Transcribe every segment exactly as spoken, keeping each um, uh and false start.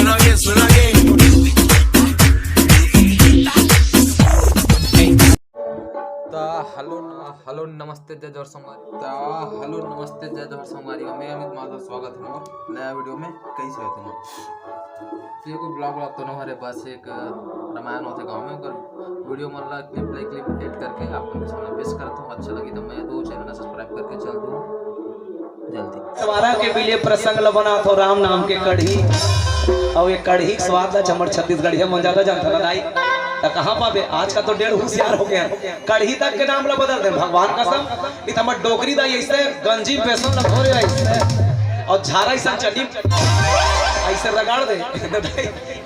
त हेलो न-, हेलो नमस्ते जय जोहार संगवारी। त हेलो नमस्ते जय जोहार संगवारी। मैं अमित माधव, स्वागत हे मोर नया वीडियो में। कइसे हो तुम? ये कोई ब्लॉग व्लॉग तो नहीं हो रहे, बस एक रामायण होते गाँव में, अगर वीडियो मन ला क्लिप ले क्लिप एडिट करके आप लोग के सामने पेश करता हूँ। अच्छा लगी तो मैं दो चैनल सब्सक्राइब करके चल दूँ जल्दी। दोबारा के बिले प्रसंग ल बनात हो राम नाम के कढ़ी, अउ ये कढ़ी के स्वाद ला हमर छत्तीसगढ़िया मन ज्यादा जानता ना दाई। त कहाँ पाबे, आज का तो डेढ़ होशियार हो गया, कढ़ी तक के नाम ला बदल दे भगवान कसम। इत हमर डोकरी दाई ऐसे गंजी में बेसन ला घोरे ऐसे, अउ झारा ऐसा चली ऐसे रगड़ दे।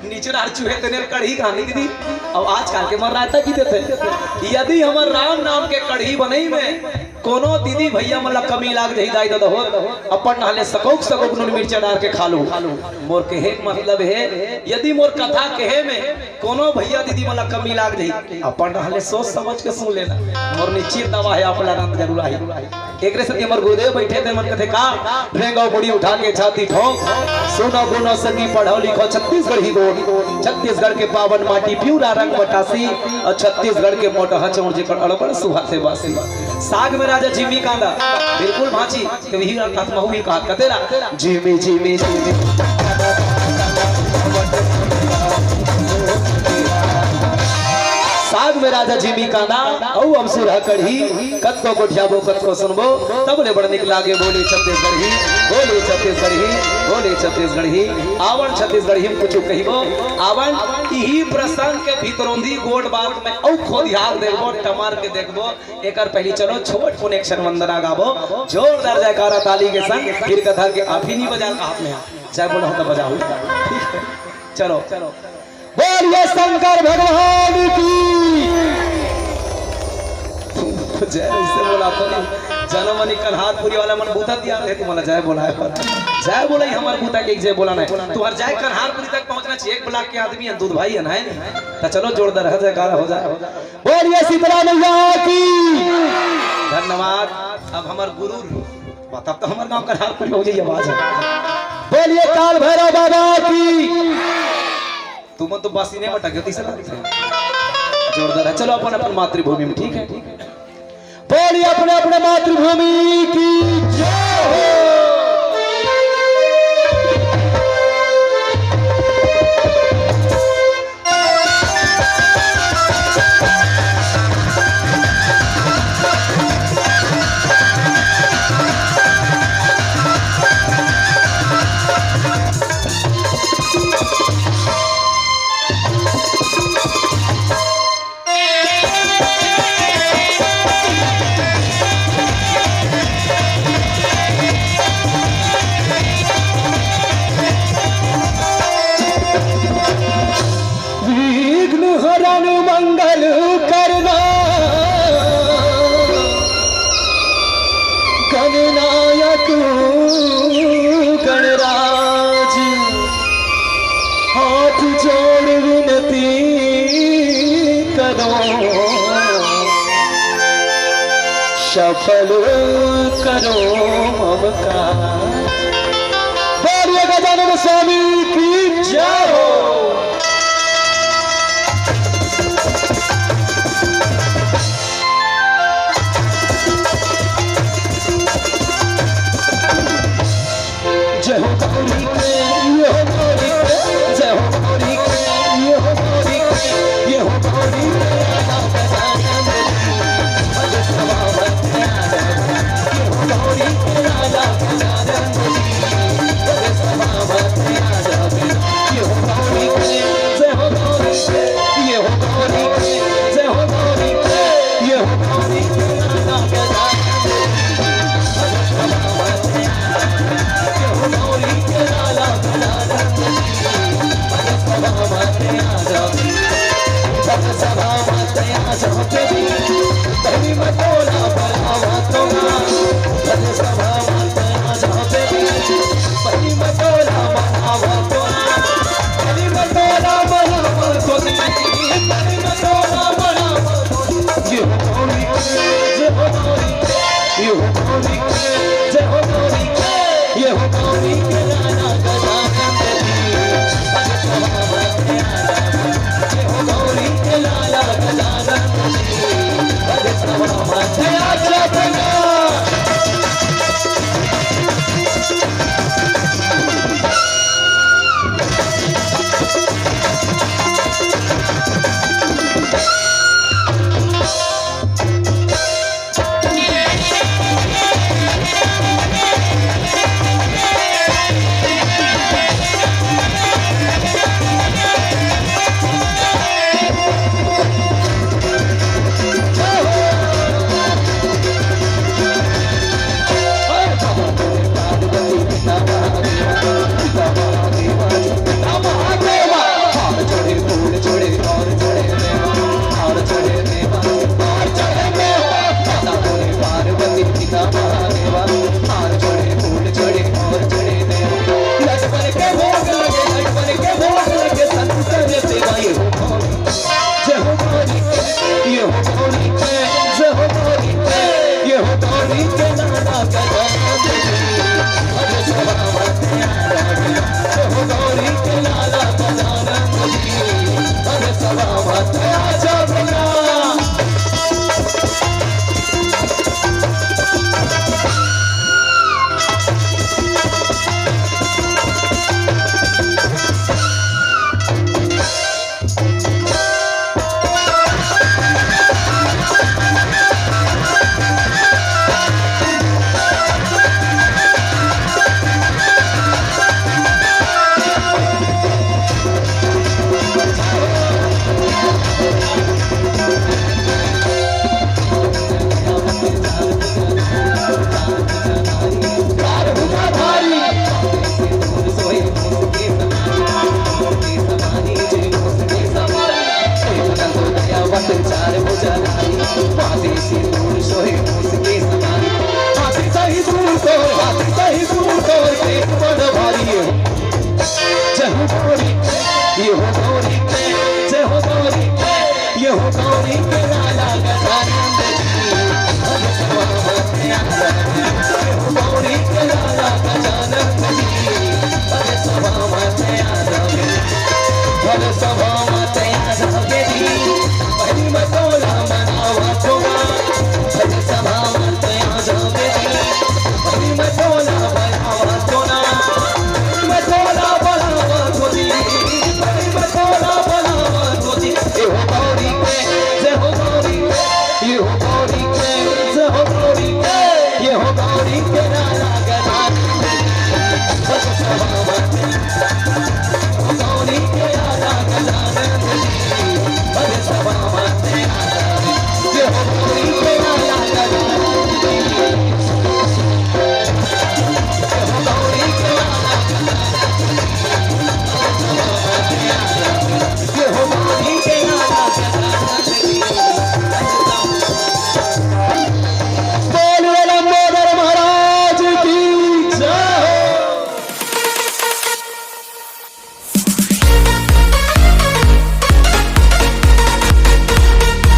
नीचे डार चूहे तेने कढ़ी कहानी दीदी, अब आजकल के मन रायता की देते। यदि हमर राम नाम के कढ़ी बनई में कोनो दीदी भैया मन ला कमी लाग जाही दाई ददा हो, अपन नहले सकौक सकौक नून मिर्चा डार के खा लो। मोर कहे के मतलब हे, यदि मोर कथा कहे में कोनो भैया दीदी मन ला कमी लाग जाही, अपन नहले सोच समझ के सुन लेना। मोर निश्चित दावा हे, आप ला आनंद जरूर आही। एकरे सेती हमर गुरुदेव बैठे ते मन कथे का, ठेंगो मुड़ी उठा के छाती ठोंक, सुनो गुनो सखी पढ़ो लिखो छत्तीसगढ़ी बोल, छत्तीसगढ़ के पावन माटी पिउरा रंग मटासी, अउ छत्तीसगढ़ के मोटहा चौड़ जेकर अड़बड़ सुहाथे बासी। साग में राजा जिमी कांदा, बिल्कुल भांची, तो यही कहा, महू भी कहा, कतेला, जिमी, जिमी, जिमी। साग में राजा जिमी कांदा, अउ अमसुरहा कढ़ी, कतको गोठियाबो, कतको सुनबो, तब ले बड़ निक लागे, बोले छत्तीसगढ़ी, बोले छत्तीसगढ़ी, बोले छत्तीसगढ़ी। आवन छत्तीसगढ़ी में कुछ कहिबो, आवन इही प्रसंग के भीतरोंधी गोठ बात में अउ खोदिहार देखबो, टमर के देखबो। एकर पहली चलो छोट पुन एक क्षण वंदना गाबो, जोरदार जयकारा ताली के संग, फिर कथा के आप ही नहीं बजा हाथ में, जय बोलो तो बजाओ। ठीक है, चलो। बोलिए शंकर भगवान की जय। ऐसे बोला तो नहीं, जनमनी कन्हारपुरी वाला मन बूता दिया रहे तुम्हारा जय बोला है पर जय बोला ही हमारे बूता के एक जय बोला नहीं। तुम्हारे जय कन्हारपुरी तक पहुंचना चाहिए, एक ब्लॉक के आदमी है, दूध भाई है ना, है नहीं? तो चलो जोरदार है, जयकारा हो जाए। बोलिए शीतला मैया की। धन्यवाद। अब हमार गुरु, तब तो हमारे गांव कन्हारपुरी हो जाइए आवाज है। बोलिए काल भैरव बाबा की। तुमन तो बासी नहीं बटा गयो, तीसरा। जोरदार है। चलो अपन अपन मातृभूमि में, ठीक है? बोलिए अपने अपने मातृभूमि की जय हो। विघ्न हरण मंगल करना, गणनायक गणराज, हाथ जोड़ विनती करो, सफल करो हमका। बोलिए गजानन स्वामी की जय हो। जय हो गौरी के